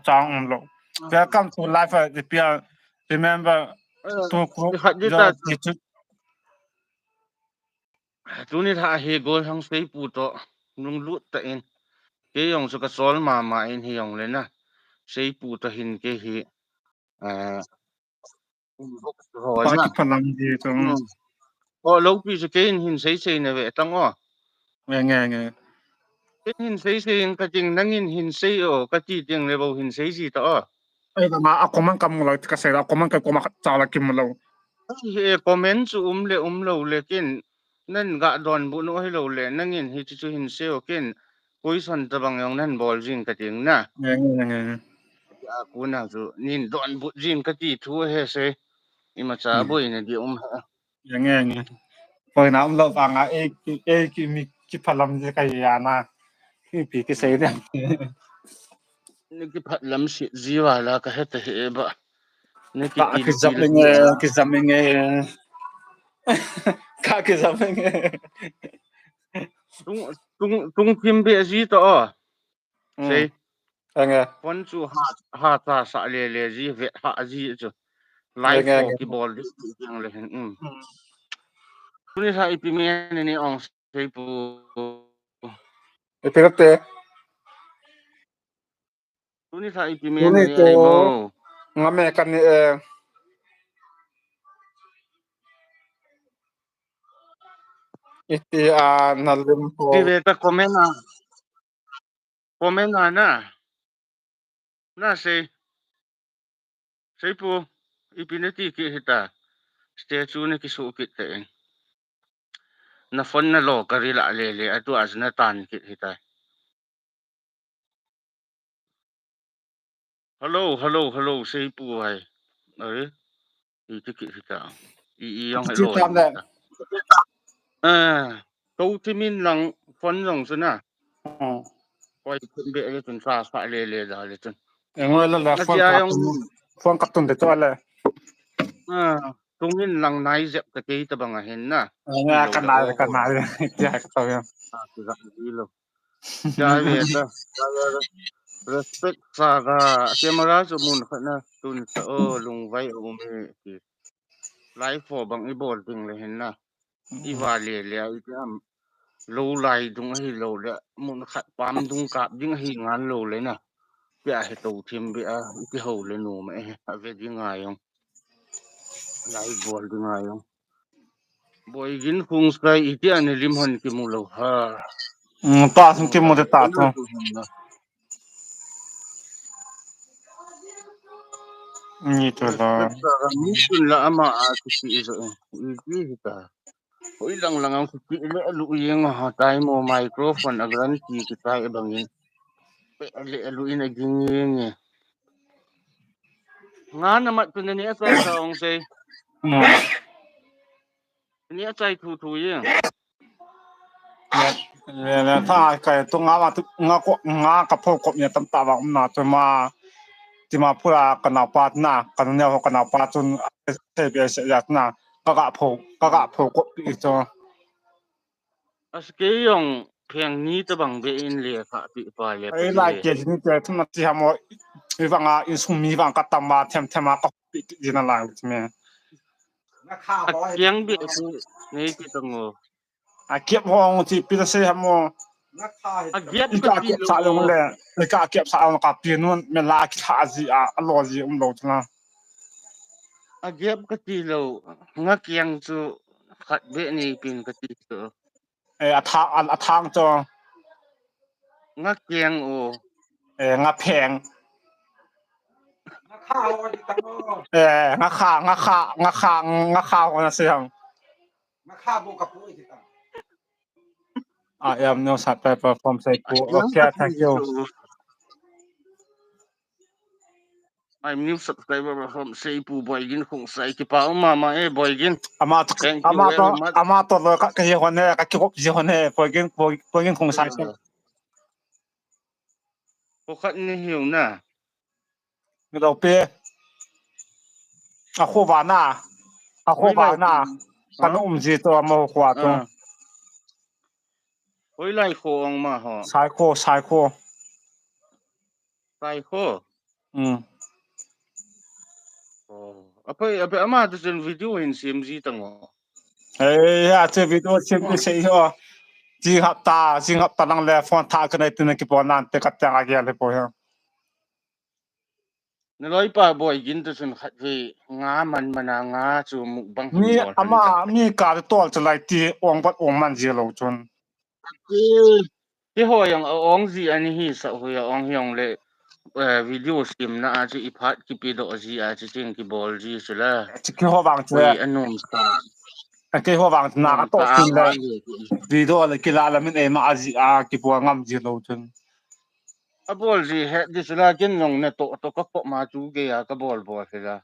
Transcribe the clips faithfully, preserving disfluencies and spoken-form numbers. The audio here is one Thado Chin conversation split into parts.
chang um lou. Welcome to life, uh, Ipia. Remember, eh, to cook, khat di your ta teacher. Tuni lha hi Golhang Seipu toh lunglut tah in, kei jong chu ka chol mama in hi jong le na, Seipu toh hin kei hi, eh, Pa kipalam di tu. Hmm. O, lopi chu kei in hin sei sei na ve tang o. Nge, nge, nge. Kei hin sei sei in ka ting, nangin hin sei o, ka ti ting le bou hin sei ji ta o. Ai, ma a comment ka mu lou, ka sei la, comment ka comment cha la kimu lou. Ai, e, comment chu um le um lou le kin, nan ga donbut nu hi lou le, nangin hi chu chu hin sei o kin, question tabang jong nan bol jing ka ting na. Nge, nge, nge, nge. A kuna chu nin donbut jing ka ti thu he sei. Imacha, hmm, boina di um he. Nge, nge, nge. Boina um lou vang a, e, e, ki mi kiphalam ji ka hi a na. Ipi kisei di. Ni kiphalam si ji vala ka he ta he ba. Ni ka kiti kijam nge, kijam nge. Ka kijam nge. Tung, tung, tung thim be ji to o. Hmm. Sei. Enge. Phone chu ha, ha ta sa le le ji, ve ha ji chu. Live, enge, fo, enge, kibol di jeng le hin. Hmm. Hmm. Tuni lha ipi me ni ni ong Seipu. Ipi kate. Tuni lha ipi me ni ni to ai mo. Nga me kan ni, eh. Iti a na lim ho. Ti ve ta comment a. Comment a na. Na sei. Seipu, ipi na ti kit hita. Statue na kisu kit ta in. Na phone na lo ka ri la le le, a tu a na tan kit hita. Hello, hello, hello, Seipu hai. Are, iti kit hita. I, i jong hello. Tam le. Eh, to ti min lang phone jong chu na. Hmm. Koi phone be le chun sa sa le le da le chun. Engoi la la phone ka tun, phone ka tun de to le. Ah, tungin lang nai jep ta kei ta bang a hin na. Nga ka nai, ka nai. Tia ka to ya. Ah, ti ga di lo. Jai ve ta, jai ve ta. Respect Saga, camera chu mun khat na tun sa o, lungvai a um e ti. Live fo bang i bol ding le hin na. Mm. I va le le a i ti am. Lo lai dung ahi lo le, mun khat pam dung kap ding ahi ngan lo le na. Pia he to thim be a, i ti ho le nu ma e, a ve ding a jong. Lai bol ding a jong. Boigin Khongsai iti a ni lim hon kimu lou ha. Mm, ta sung kimu de ta tu. Ni tu la. Ni tun la ama a tu si izo. Iti hita. Hoi lang lang ang kiti le lu yeng ha tai mo microphone a guarantee kitai bangin. Pe le lu in a ging yeng e. Nga na mat tu na ni a sai sa ong sei. Hmm. Ni a chai thu thu ye. Le, le, le, tha kai tu nga ma tu nga ko, nga ka pho ko ni tam ta ba um na tu ma. Ti ma phura ka na pa na, ka na ho ka na pa tu se be se ya na. Ka ga pho, ka ga pho ko pi tu. As kei jong pheng ni ta bang be in le kha pi pa le. Ai pa lai le. Ke ni te thum na ti ha mo. I vang a insung mi vang ka tam ma them them a ka pi ti na lai me. A kiang be ku nei ti ta ngo. A kiap ho ang ti pi ta se ha mo. A giap ka ti lo sa lo le. Ka kiap sa ang ka pi nun me la ki tha ji a, a lo ji um lo na. A giap ka ti lo. Nga kiang chu khat be ni pin ka ti chu. Eh, a thang, a, a thang chu. Nga kiang u. Eh, nga pheng. Eh, nga kha, nga kha, nga kha, nga kha, nga siang. I am new subscriber from Seipu. Okay, thank you. I'm new subscriber from Seipu, Boigin Khongsai. Kipa um mama e, Boigin. Ama to, thank you ama to, very much. Ama to lo ka, ka hi hon e, ka ki hop ji hon e, Boigin, Boigin Khongsai. Ah. Ko khat ni hiu na. Ni lo pe. A kho va na. A kho va na. Hoilai. Ka nu um ji to ama kho to. Ah. Hoilai kho ong ma ho. Sai kho, sai kho. Sai kho. Hmm. Oh, apai, apai, ama tu chun video hin sem ji tang o. Eh, ache video sem ni sei ho. Chi hapta, chi hapta lang le phone tha ka nei tin kibol nan te ka teng a gel le po he. Na loipa Boigin tu chun khat ve nga man mana nga chu mukbang mi hin bol ama han mi ka tol chalai ti ong bat ong man ji lo chun. Ki, ki ho jong a ong ji ani hi sa hu a ong hi ong le, eh, video simna a chu i phat kipe doh ji a chu ching kibol ji chu la. Chu ki ho vang chu. Ui, anom sa. A ki ho vang chu na ka to sim le. Video le kila la min ei ma a ji a kibol ngam ji lo chun. A bol ji he di chu la kin jong na to to ka po ma chu ge a ka bol bol he la.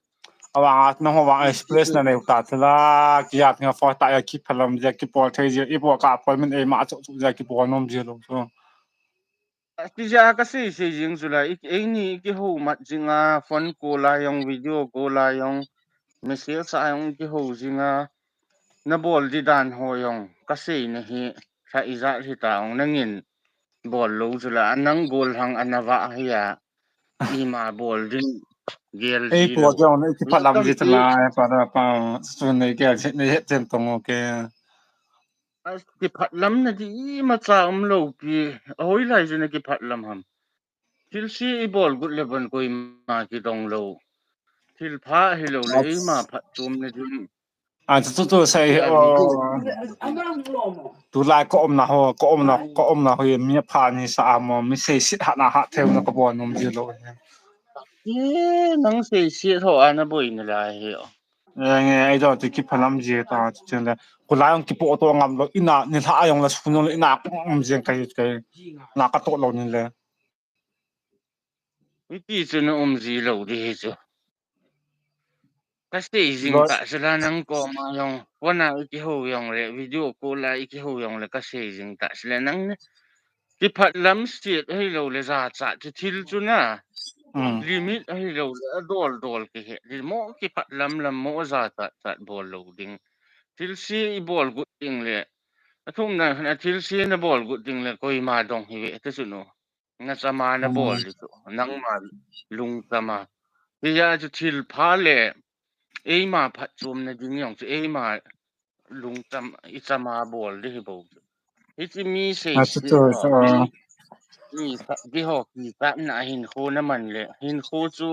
Awang at nang ho vang express na neu ta thila, kiat nga fo ta ya ki phalam ja ki pol thei ja, i pol ka pol min ei ma chu chu ja ki pol nom ja lo so. Ti ja ka sei sei jing chu la, i, ei ni ki ho mat jing a, phone call a jong, video call a jong, message a jong ki ho jing a, na bol di dan ho jong, ka sei na hi, sa i ja hi ta ong nangin bol lo chu la, nang gol hang ana va hi a. Ima bol ding gel ei ji po lo. Jong nei ki phalam ji tala pa da pa su nei gel ji nei het chen tong o ke. Ki phalam na di ima cha um lo pi. Ahoi lai ji na ki phalam ham. Thil si i bol gut le bon koima ki dong lo. Thil pha hi lo le ima phat chom na ding. A chu chu chu sei he o. Tu lai ka um na ho, ka um na, ka um na ho mi pha ni sa a mo, mi sei sit ha na ha theu na ka bo nom ji lo he. Ki nang sei sit ho ana boi na lai he o. Nge ai do ti ki phalam ji ta chu chen le. Ku lai ong ki po to ngam lo ina ni lha ayong la su no ina ko um ji kai kai. Na ka to lo ni le. Hiti chu na um ji lo di hi chu. Ka sei jing ta sila nang koma jong, phone a i ki ho jong le, video call a i ki ho jong le, ka sei jing ta sila nang ne. Ki phat lam siat ahi lo le ja cha chu thil chu na. Limit ahi lo le, a dol dol ki he. Di mo ki phat lam lam mo ja cha cha bol lo ding. Thil si i bol gut ding le. A thum na khan a thil si na bol gut ding le, koima dong hi ve te chu no. Na chama na bol di chu, nangma lungchama. Hija chu thil pha le, eima phatchomna ding jong chu, eima lungcham, i chama bol di hi bou chu. Hichi mi sei sei ho, mi, mi kha, di ho, kichatna hinkho na man le, hinkho chu,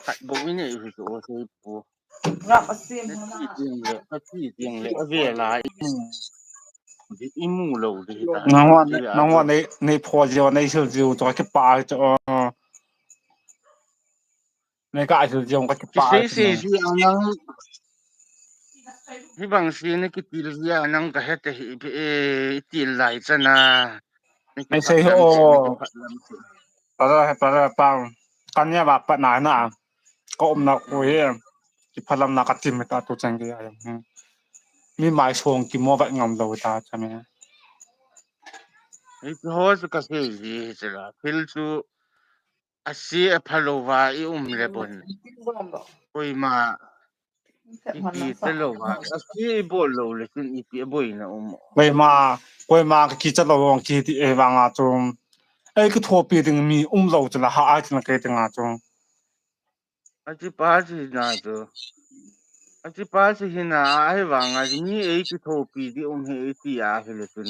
khat bou i nei u hi chu o sei pu. Rap a sim hama. Ka ti tiang le, ka ti tiang le, a vela i mu, i mu lo di hi ta. Nangho, nangho nei, nei pho jiu, nei sil jiu, chu ka kipa chu. Nei ka sil jiu, ka kipa. Sei sei ji a nang. Hi bang si na kitil ji a nang ka het hi, e, i til lai chana. Nei sei ho. Para, para, pang. Kanya ba pa na na. Ka umna ko hi. Ki phalamna ka tim ta tu chang ki ai. Mi mai song ki mo va ngam lo ta cha me. Hi ho chu ka sei ji hi chu la. Thil chu a si a phalo va i um le bon. Koima Ipi te lo va, a si i bol lo le chun ipi a boina um. Koima, koima ka kicha lo ong kiti e vanga chu. Ei kithopi ding mi um lo chu la ha ai chu na kei ding a chu. A chi pa chi na chu. A chi pa chi hi na a hi vanga mi ei kithopi di um hi ei ti a hi le chun.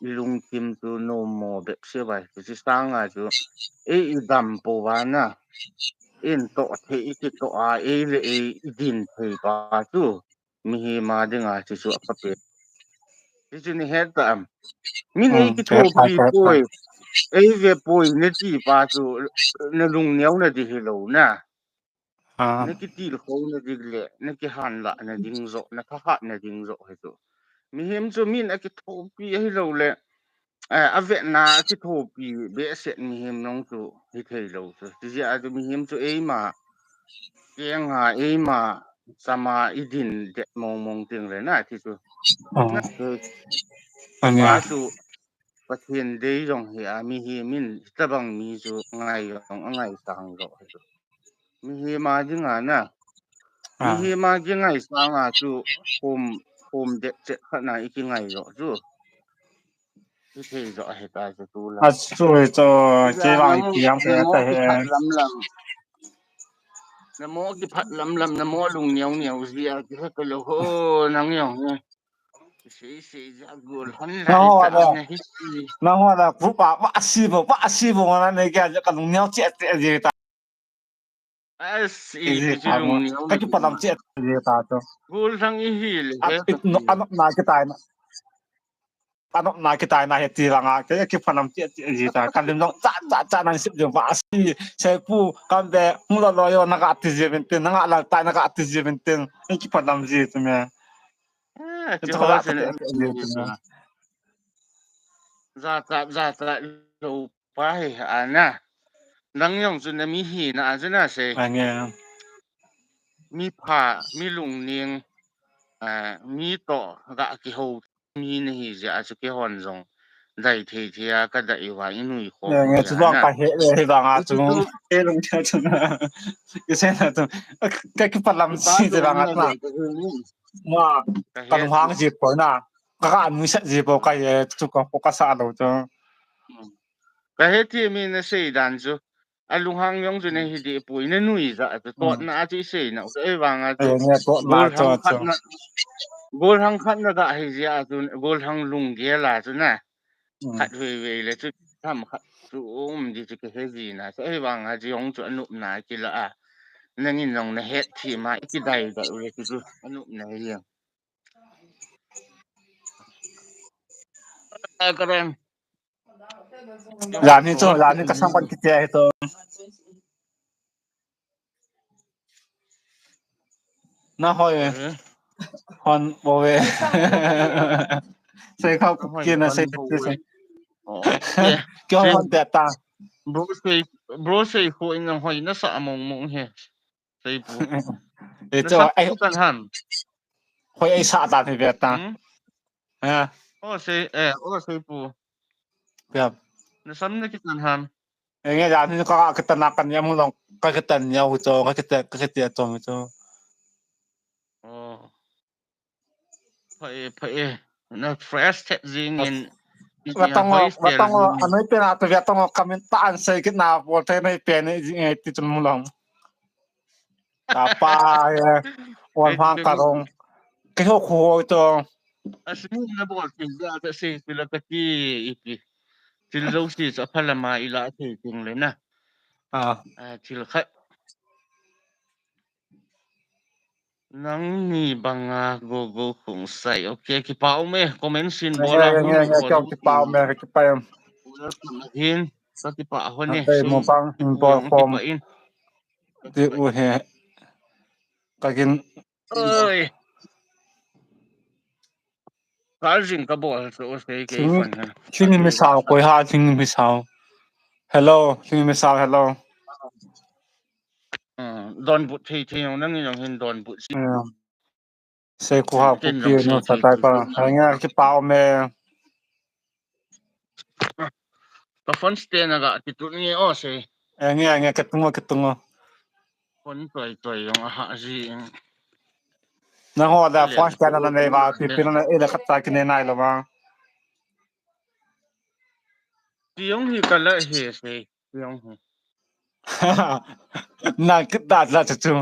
I lungthim chu nom mo bep se vai chu chi sanga chu. Ei i dam po va na. In toh thei i kitoh a, ei le ei i din thei pa chu, mihem a dinga chu chu a pha pen. Chu chu ni het ta am. Min ei kithopi poi, ei ve poi na ti pa chu, na lungneo na di hi lo na. Na kitilkhou na ding le, na kihanlah na ding joh, na thahat na ding joh hi chu. Mihem chu min a kithopi ahi lo le, eh, a vetna a kithopi behseh mihem nung chu hi thei lo chu. Ti jeh a chu mihem chu eima, kenga eima, chama i din det mong mong ting le na ti chu. Na chu. Ania. Pa chu Pathen dei jong hi a mihem in tabang mi chu ngai jong a ngai sang joh hi chu. Mihem a dinga na. Mihem a kingaisang a chu khom, khom det chet khat na i kingai joh chu. I thei joh hi ta chu tu la. A chu hi chu, kei vang i piang pe ta he. Lam lam. Namo kiphat lam lam, namo lung niau niau jia, kiha ka lo ho, nang yong. Sei sei ja gol han lai ta na hi. Nang ho da, group a, va si bo, va si bo, na ne kya, ka lung niau che che ji ta. As i ji ki lung niau. Ka ki pa lam che che ji ta to. Gol thang i hi le. Anop na ki tai na. Anop na ki tai na he ti vanga, ke ki phanam ti ti ji ta, kan lim jong cha cha cha nan sip jong va si, sei pu, kan be, hung lo lo yo na ga ti ji vintin, na ga la tai na ga ti ji vintin, ki phanam ji tu me. Ah, ti ho la se ne. Ja cha, ja cha lo pa he ana. Nang yong chu na mi hi na a chu na sei. Ange. Mi pha, mi lung ning, ah, mi to ga ki ho mi na hi jia chu kihon jong dai thei thei a ka dai vang i nui kho. Nge chu bang ka he le he bang a chu. He lung cha chu na. Ki se na chu. Ka ki pa lam si je bang a na. Ma ka lung hang ji po na. Ka ka nui sa ji po ka ye chu ka po ka sa lo chu. Ka he ti mi na sei dan chu. A lunghang jong chu na hi di pui na nui ja chu tot na chu i sei na u ei vang a chu. Gol hang khat na, gol hang khat na ga hi jia chu, gol hang lung ge la chu na. Khat vei vei le chu tham khat chu um di chu ke he ji na chu ei vang a chu jong chu anup na ki la a. Nangin jong na het thi ma ki dai dai u le chu chu anup na hi. A ka ren. Jani chu, jani ka sang ban kiti ahi to. Na hoi. Hon bo ve. Sei khau ki na sei ti sei. Kyo hon te ta. Bro sei, bro sei ho in hoi na sa mong mong he. Sei pu. E cho ai kan han. Hoi ai sa ta ni ve ta. Ha. O sei, eh, o sei pu. Pia. Na sam na kitan han. Enge ja ni ka kitan na kan ya mu long ka kitan ya hu cho ka kitan ka kitan cho mi cho. O. Pha e, pha e. Na fresh thet jing in. Vatong, vatong, anoi pe na to vatong kamin ta an sei kit na bol te nei pe ni jing e ti chun mu long. Tapa, eh, wan hang karong. Kiho kho to. Asini na bol thil ja ta sei pila ta ki ipi. Thil jouse chu aphalama ila thei ting le na. Ah. Ah, thil khat. Nangni banga go go Khongsai. Okay, kipa um e, comment sin bol a. Kipa um e, kipa um. Hin, ka kipa ho ne. Mo pang in bol kom. Ti u he. Ka gin. Oi. Ka jing ka bol so o sei ke. Sing mi sao koi ha sing mi sao. Hello, sing mi sao hello. Don but thei thei nang ni nang hin don but si. Sei ko ha ko pi no sa tai pa. Hanya kipa um e. Ka phone stand aga kitun nge o sei. Enge enge kitungo kitungo. Phone toi toi jong aha ji. Nang ho da phone stand na nei ba pi pi na e la khat ta kine nai lo ma. Ti jong hi ka la he sei. Ti jong hi. Na kit da la chu chu.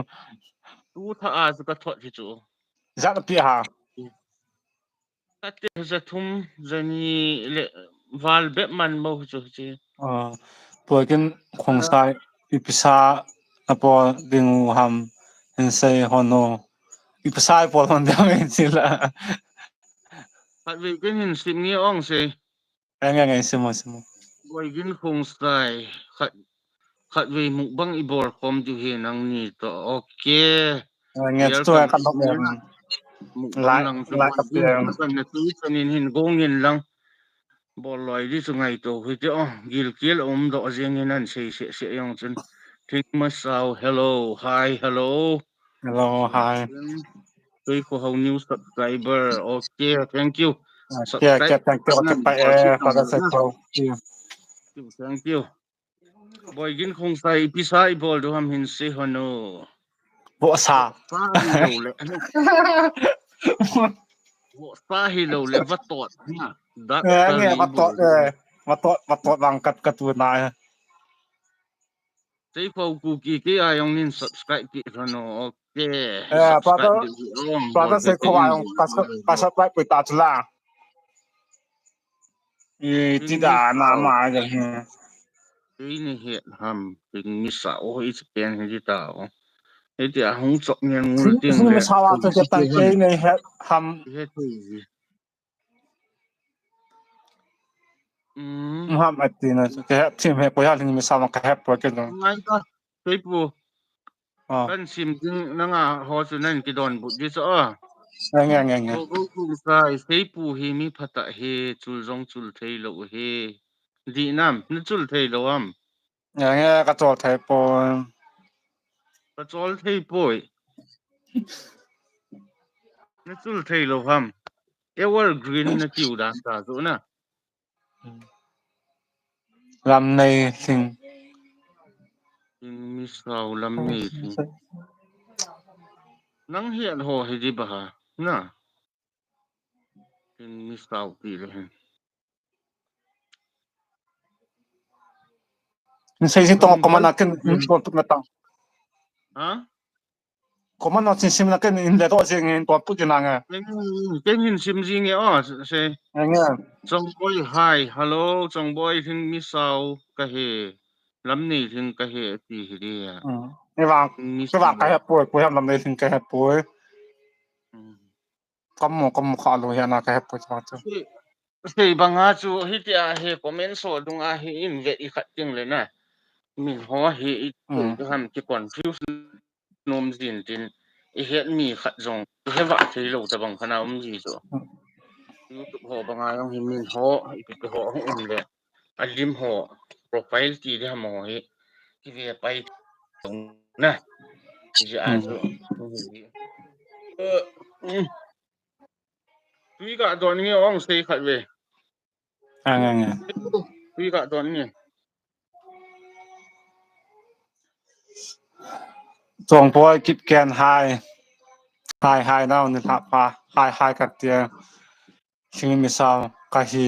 Tu tha a chu ka thot hi chu. Za pi ha. Kate za thum za ni le val bep man mo chu chi. Ah, Boigin Khongsai ipi sa a bol ding u ham hin sei hon o. Ipi sa a bol hon ding hin sei la. Khat vei ken hin sim nge ong sei. Eng eng eng sim o sim o. Boigin Khongsai khat Khatvei mukbang i bol khom diu hi nangni toh. Ok. Nge chu ka nok em. Mukbang lang chu kan na tu chanin hin gong in lang. Bol loi di chu ngaito hi te o. Gilkial um doh jeng in an sei se se jong chun. Thingmasau, hello, hi, hello. Hello, hi. Tui ko ho new subscriber. Ok, thank you. Ok, ok, thank you. Ok, pa e, pa ka se ko. Thank you. Boigin Khongsai, ipi sa i bol diu ham hin sei hon o. Vohsa. Vohsa hi lou le. Vohsa hi lou le, vatot. Na. Dak eh, sa nge, vatot, eh. Vatot, vatot lang kat, kat tu na. Seipho Kuki kei a jong nin subscribe pi lhon o. Okay. Eh, subscribe brother, di, oh, brother Seipho a jong ka sub-, ka subscribe pi ta chu la. Eh, ti da na ma ja he. Kei ni he ham, kei mi sa o, i chi pen he di ta o. He ti a hung chok ngen ngul ting le. Mi sa wa chu ke tan kei ni he ham. He tu ji. Mm. Ham ati na, ka he thim he, ko ya ling mi sa ma ka he po ke dong. Ngai ta, Seipu. Ah. Kan sim ding nanga ho chu nan kidonbut di chu a. Nge, nge, nge. Ko, ko, ko, sai, Seipu hi mi phatah hi, chul jong chul thei lou hi. Di nam, na chul thei lou am. Nge, nge, ka chol thei poi. Ka chol thei poi. Na chul thei lou ham. Evergreen na tiu dan ta chu na. Lamneilhing. King Misao Lamneilhing. Nang hian ho hi di ba ha. Na. King Misao ti le hen. Ni sei si tong comment a ken in ton tu na tang. Ha? Comment a sin sim na ken in le to jing in ton tu jing na nge. Ken, ken hin sim jing nge o, se. Nge. Chongboi hi, hello, Chongboi Lhingmisao ka hi. Lamneilhing ka hi ti hi di ya. Hmm. Ni vang, Lhingmisao. Ni vang ka he poi, poi ham Lamneilhing ka he poi. Hmm. Kam mo, kam mo kha lo hi ana ka he poi ta chu. Sei, sei banga chu hiti a hi comment so dunga hi in vet i khat ting le na. Min ho hi i tu ham ki confuse nom jin tin i het mi khat jong i he va thei lo ta bang khana um ji chu. YouTube ho banga jong hi min ho i pi ho hung um le. A lim ho profile ti di ham ho hi ki ve pai na. Ki ji a chu. Eh, mm. Tui ka don nge ong sei khat ve. Ang, ang, ang. Tui ka don nge. Chongboi Kipgen hi. Hi, hi, nau ni lha pa. Hi, hi, ka tia. Lhingmisao ka hi.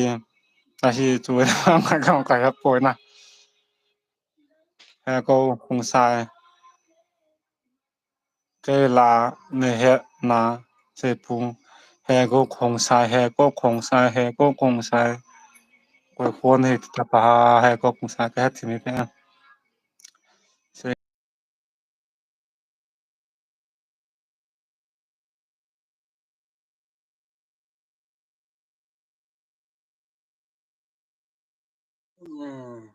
Ka hi chu ka ka ka he poi na. He ko Khongsai. Kei la ne he na Seipu. He ko Khongsai, he ko Khongsai, he ko Khongsai. Koi phone he ta pa he ko Khongsai ka he thimi pe. Hmm.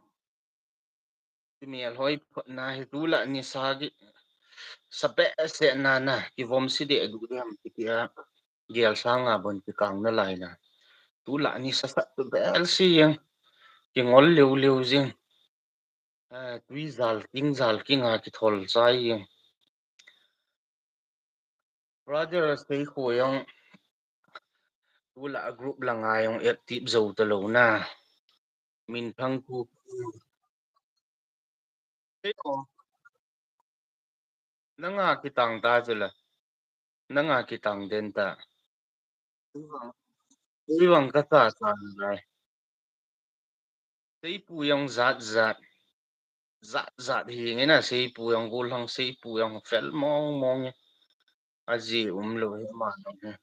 Ti mi a lhoi phot na hi tu la ni sa ki sa be se na na ki vom si de du de ham ti a gel sa nga bon ki kang na lai na. Tu la ni sa sa tu be si yang ki ngol liu liu jing. Eh, tui jal king, jal king a kithol chai jing. Brother Seikho jong tu la group langa jong active jou ta lou na. Minthang Kuki. Seikho. Nanga kitang ta chu la. Nanga kitang den ta. Kei vang ka ta ta lai. Seipu jong jat jat. Jat jat hi nge na Seipu jong gollhang Seipu jong fel mong mong e. Aji um lou hi ma jong hi.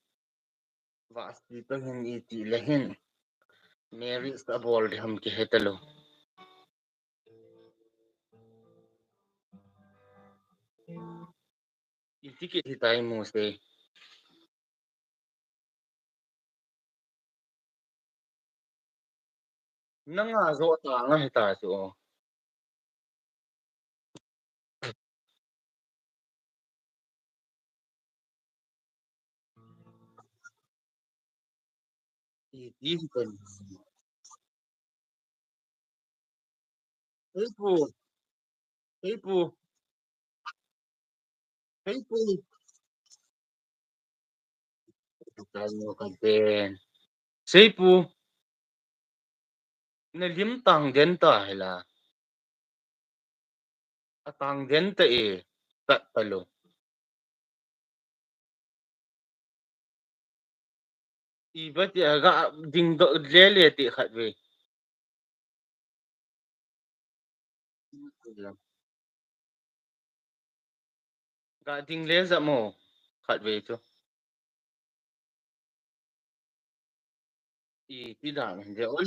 Vasi to hin iti le hin. Marriage abol di ham ki he ta lou. Iti kit hitai mu se. Nanga jo ta nga hita chu. Iti hitai. Seipu. Seipu. Seipu. Seipu. Na lim tang den ta hi la. A tang den ta e. Tat ta lou. Iba ti a ga ding doh le le ti khat ve. Ka ding le ja mo. Khat vei chu. Iti dan de ole.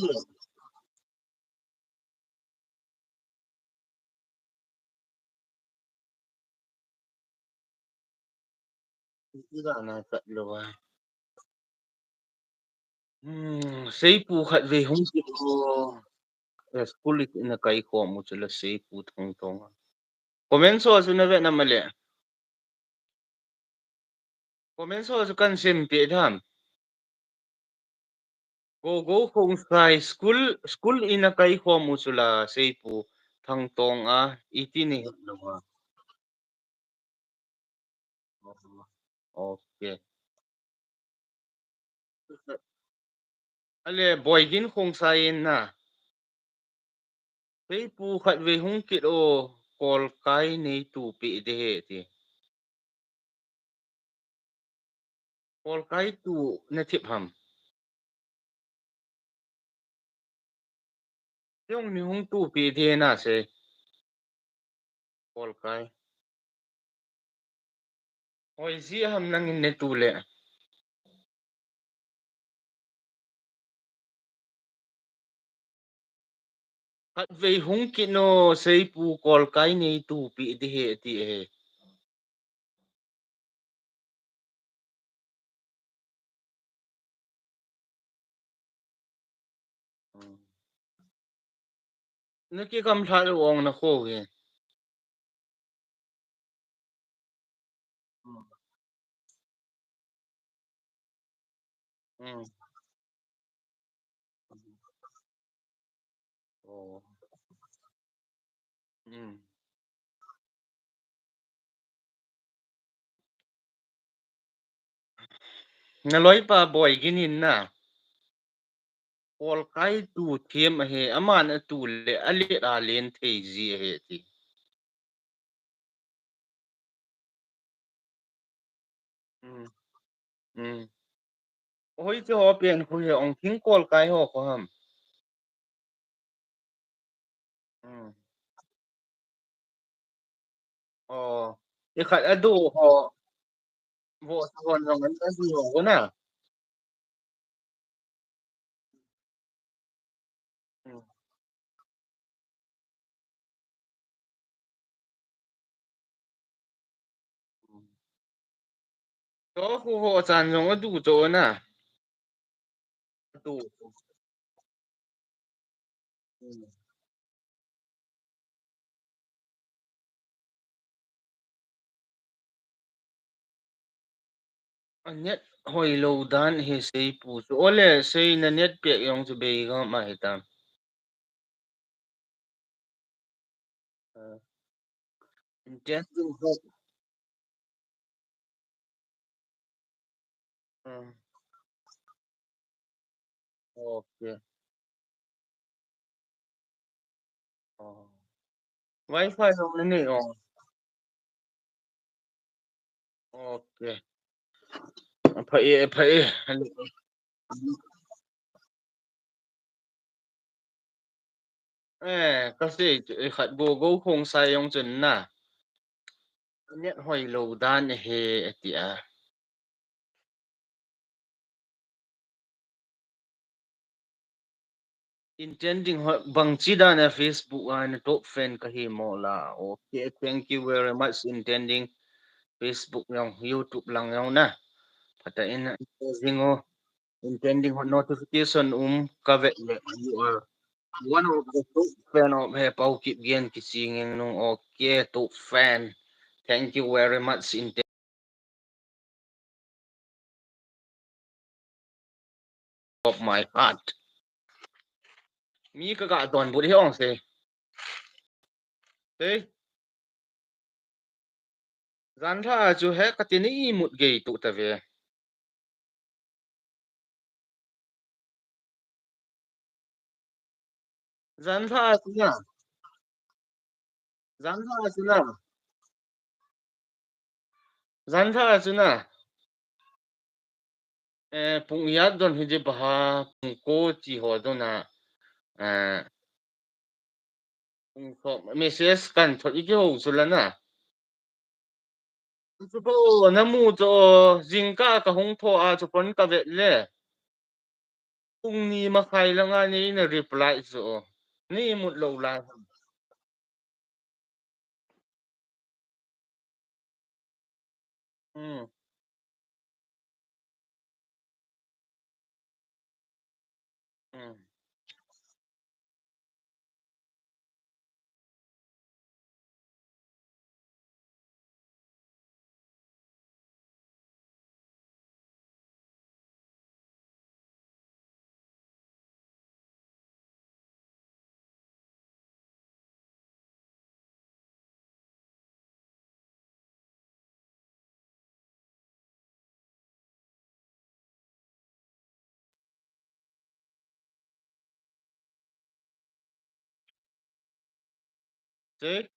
Iti dan a khat lo a. Hmm, seipu khat vei hung kit o. Eh, school ina kai khom u chu la seipu Thangtong a. Comment so chu na ve na male. Comment so chu kan sim pe tham. Go go khong sai school, school ina kai khom u chu la seipu Thangtong a iti ni het lo a. Okay. Ale Boigin Khongsai in na. Seipu khat vei hung kit o, kolkai nei tu pi de he ti. Kolkai tu na thip ham. Jong ni hung tu pi de na se. Kolkai. Hoi ji ham nangin ne tu le. Khat vei hung kit no seipu kolkai nei tu pi di he ti he. Na ki kam thla lo ong na kho he. Mm. Oh. Mm. Na loi pa Boigin in na. Kolkai tu thiam ahi, aman a tu le, a let a len thei ji ahi ti. Mm. Mm. Hoi chu ho pen khu he ong thing kolkai ho kho ham. Mm. Oh, i khat a du ho. Vo sa hon jong an a du ho na. Mm. To khu ho chan jong a du to na. A du. Mm. A net hoi lo dan hi sei pu chu. Ole sei na net pek jong chu bei gam a hi tam. Intending ho. Hmm. Okay. Oh. Wi-Fi jong na nei ong. Okay. Pha e, pha e. Eh, ka sei, eh, khat Gogo Khongsai jong chun na. Net hoi lo dan ahi, ati a. Intending ho, bang chi dan a Facebook a na top fan ka hi mo la. Okay, thank you very much, Intending. Facebook jong, YouTube lang jong na. Pha ta in, Intending ho, Intending ho notification um ka vet le. You are one of the top fan of he Paokip Gen kiching nung. Okay, top fan. Thank you very much, Intending. Of my heart. Mi ka ga donbut hi ong se. Te. Jan lha chu he ka ti ni imut gei tu ta ve. Jan lha chu na. Jan lha chu na. Jan lha chu na. Eh, pung iat don hi di baha, pung ko chi ho don a. Eh, pung ko message kan thot i ki ho chu la na. Chu bo, namu chu, jingkah kahung tho a chu phone kavet le. Pung ni makhai langa nei na reply chu. Nei mut lou lai. Hmm. Hmm. Sei.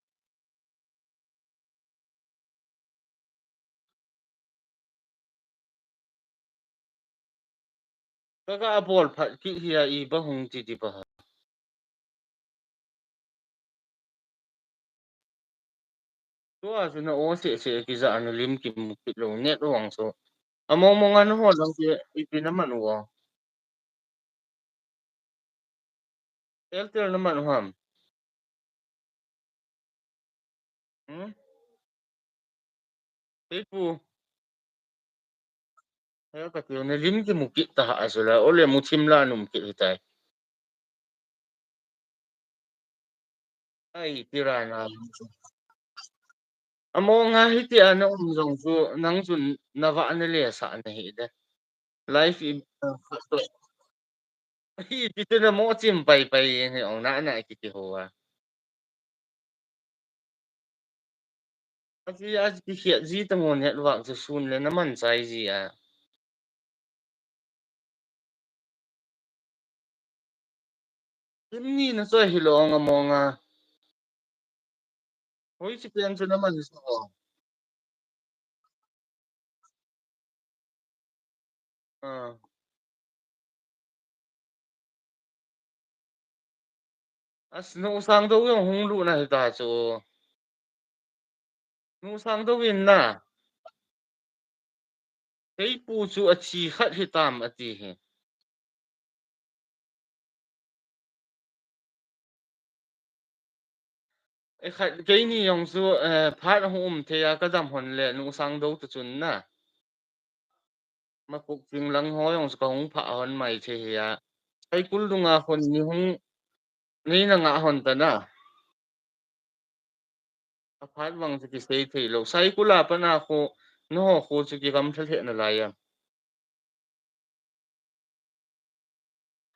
Kaga bol phat kit hi a, iba hung ti ti ba. Tua chu na o seh seh kija, na lim kimu kit lou, net vang chu. Among mong a naho lang chu ipi naman u a. Airtel naman u ham. Hmm? Sei pu. Hei, kati na lim kimu kit ta ha a chu la, ole mu thim la num kit hitai. Ai, tira na. Among a hiti a na um jong chu, nang chun na va na le sa na hi de. Life i, hi, pi tu na mo chim pai pai ni ong na na kiti ho a. Aji, aji, kikhiat ji ta mo network chu sun le na man chai ji a. Lim ni na choi hi lo ong among a. Hoi chi pen chu na man so. Ah. As, nu Sangdo jong hung lut na hita chu. Nu Sangdo in na. Kei pu chu a chi khat hitam ati hi. E khat, keini jong chu, eh, phat hung um thei a ka dam hon le, nu Sangdo tu chun na. Makuk ching lang ho jong chu ka hung pha hon mai thei hi a. Saikul dunga hon ni hung nei na nga hon ta na. A phat vang chu kisei thei lo. Saikul a pana khu, no ho khu chu ki gam thal he na lai a.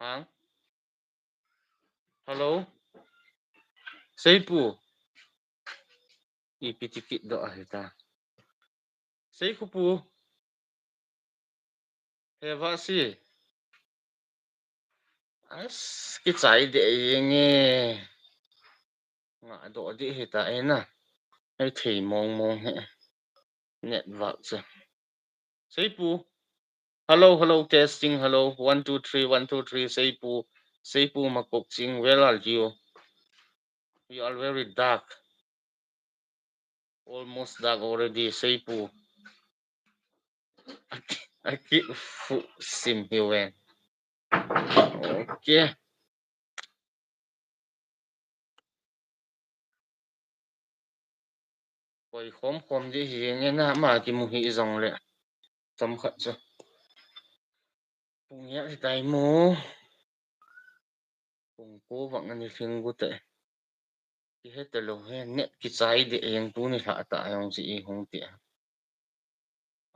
Hang? Hello? Sei pu. Ipi ti kit do a hita. Sei khu pu. He va si. As, kichai de yeng e. Nga do de hita e na. Hei thei mong mong he. Network chu. Sei pu. Hello, hello, testing, hello. One, two, three, one, two, three. Sei pu. Sei pu Makok Ching, where are you? You are very dark. Almost dark already, Sei pu. Aki, aki fu sim hi wen. Okay. Koi khom khom di hi nge na ma kimu hi jong le. Tam khat chu. Pung ya hi tai mo. Pung ko vang ani hing gu te. Ki he te lo he, net kichai de eng tu ni hla ta jong chi i hung ti a.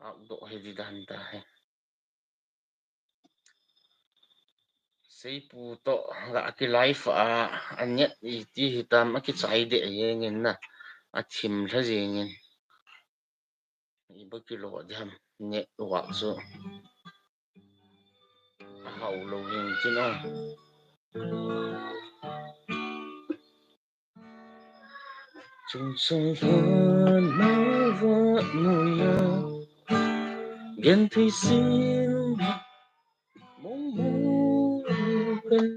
Au do he di dan ta he. Sei pu to ga ki live a, a net i ti hitam a kichai de eng in na. A thim hla jing in. Iba kilo jam network chu. Hau lo hin chin o. Chung chung lhon mai va nuya. Gen thui sin mong mong kan.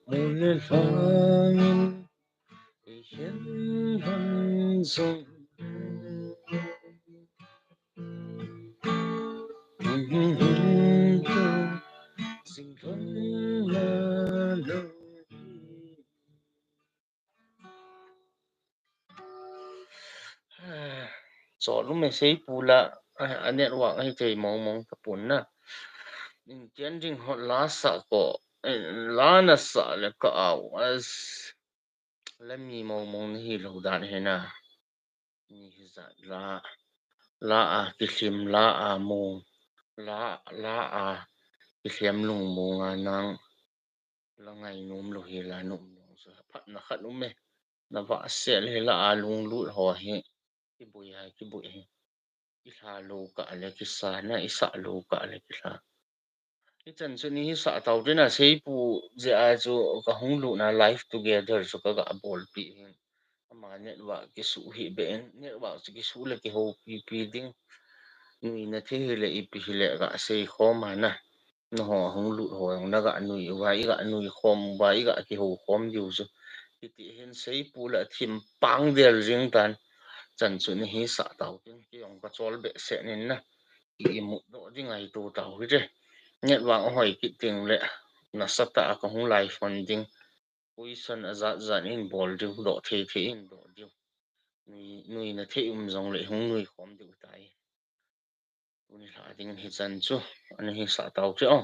Mong le lhangin. Ei he Zong. Chol um e, Seipu la, a, a network ahi thei mong mong tapon na. In tian ding hot la sa ko, eh, la na sa le ka au as. La mi mong mong na hi lo dan hi na. Ni hi za la, la a kihlim, la a mong, la, la a kihliam lung mong a nang. La ngai nom lo hi la nom nom sa phat na khat um e. Na va sel hi la a lunglut ho hi. Kibui ha, kibui hi. Kihla lo ka le kisa na, isa lo ka le kihla. Hichan chu ni hi sa tau tin a, Seipu je a chu ka hung lut na live together chu ka ga bol pi hin. Ama network kisu hi be in, network chu kisu le kiho pi pi ding. Nui na thei hi le ipi hi le ga sei khom a na. Na ho hung lut ho jong na ga nui uva, i ga nui khom uva, i ga kiho khom diu chu. Hiti hin Seipu la thim pang del jing tan. Chan chu ni hi sa tau tin ki jong ka chol be se nin na. Ki imut doh ding ahi tu tau hi te. Network hoi kit ding le. Na sa ta ka hung live phone ding. Question a zat zat in bol diu, doh thei thei in doh diu. Nui, nui na thei um jong le hung nui khom diu tai. Tuni hla ding hi chan chu, ani hi sa tau che o.